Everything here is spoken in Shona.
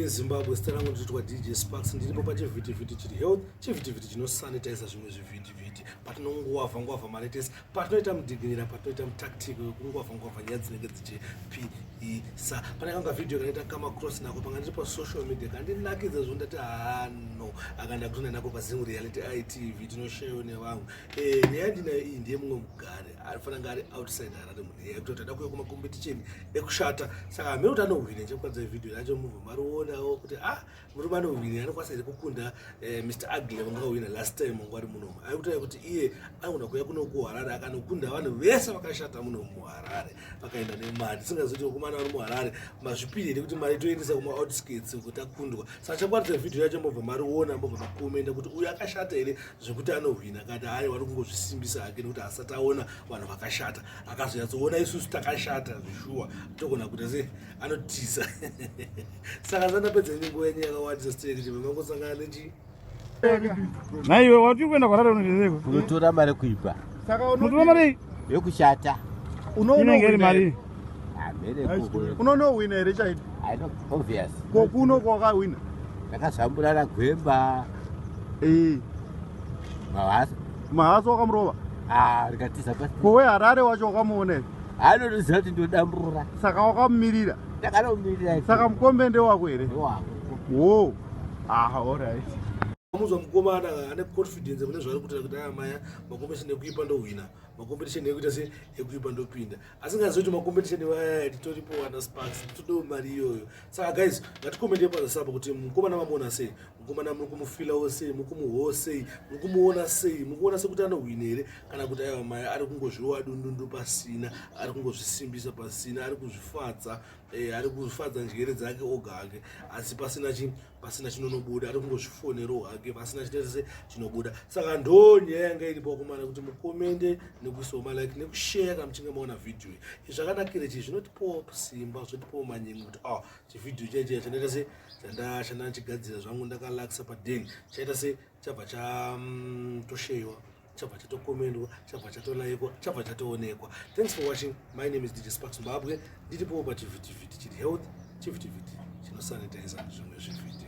Makadini Zimbabwe, zita rangu ndinoitwa DJ Sparks, ndiripo pachivhitivhiti chiri health, chivhitivhiti chinosanitiza zvimwe zvivhitivhiti patinongwavha ngwavha malatest, patinoita mudiginira, patinoita mutactic wekungwavha ngwavha nyaya dzinenge dzichipisa. Pane kanga video kanoita kama cross nako panga ndiri pasocial media kandinakidza zvo ndati hano akanda kutona nako paZim Reality ITV tinoshayo nevamwe. Eh, nyaya ndinayo iyi ndiye mumwe mugari anofanira kunge ari outside Harare munhu yekuti kuti ada kuuya kumacompetition ekushata saka hameno kuti anohwina chekukwadza vhidhiyo racho mubva marionawo kuti ah murume anohwina anokwanisa here kukunda eh, Mr Ugly vanga vakahwina last time wangu ari munomu ari kutaura kuti iye anogona kuuya kuno kuHarare akanokunda vanhu vese vakashata muno muHarare vakaenda nemari tisingazoti vakomana vari muHarare mazvipiri here kuti mari toendesa kumaoutskirts kuti akundwa saka chakwaridza vhidhiyo yacho mobva mariona mobva makomenda kuti uyu akashata here zvekuti anohwina kati hayi wari kungozvisimbisa hake nekuti asati aona vanhu vakashata akazonyatsoona isusu takashata zvishuwa togona kuita se anotiza saka sandapedza ini nguva yenyu yakawandisa sitereki mangosangana nechi Naiwe wati kuenda kwarara unoendeko? Unotora mari kuipa. Saka unotora mari yekushata. Inenge iri mari. Unonohwina here chaito? I know, obvious. Ko kuno kwakahwina? Ndakazvamburana gwemba. Eh. Mahasa. Mahasa wakamurova? Ah, rikatiza pasi. Ko weHarare wacho wakamuona here? Anotoziva kuti ndodambura. Saka wakamumirira? Ndakanomirira. Saka mukombe ndewako here? Ndewangu. Wo. Ah, all right. Muzwa mukomana ane confidence mune zvaari kuita kuti aya maya macompetition ekuipa ndohwina macompetition ekuita se ekuipa ndopinda asingazivi kuti macompetition vaya titoripo wana sparks titodawo mari iyoyo saka guys ngatikomente pazasi apo kuti mukomana mamuona sei mukomana muri kumufilawo sei muri kumuhoo sei muri kumuona sei muri kuona sekuti anohwina here kana kuti aiwa maya ari kungozviwa dundundu pasina ari kungozvisimbisa pasina ari kuzvifadza eh, ari kufadza njere dzake oga hake asi pasina chi pasina chinonobuda ari kungozvifonerawo hake pasina chinoita chinobuda saka ndo nyaya yanga iripo vakomana kuti mukomende nekuisawo malike nekusheya kana muchinge maona vhidhiyo iyi zvakanakira chii zvinotipawo simba zvotipawo manyemwe kuti ah chivhidhiyo chaichaya chandaita se chandachigadzira zvangu ndakalakisa paden chaita se chabva chatosheyiwa mm, chabva chatokomendwa chabva chatolaikwa chabva chatoonekwa thanks for watching my name is DJ Sparks Zimbabwe ndiripowo pachivhitivhiti chiri health chivhitivhiti chinosanitiza zvimwe zvivhitivhiti.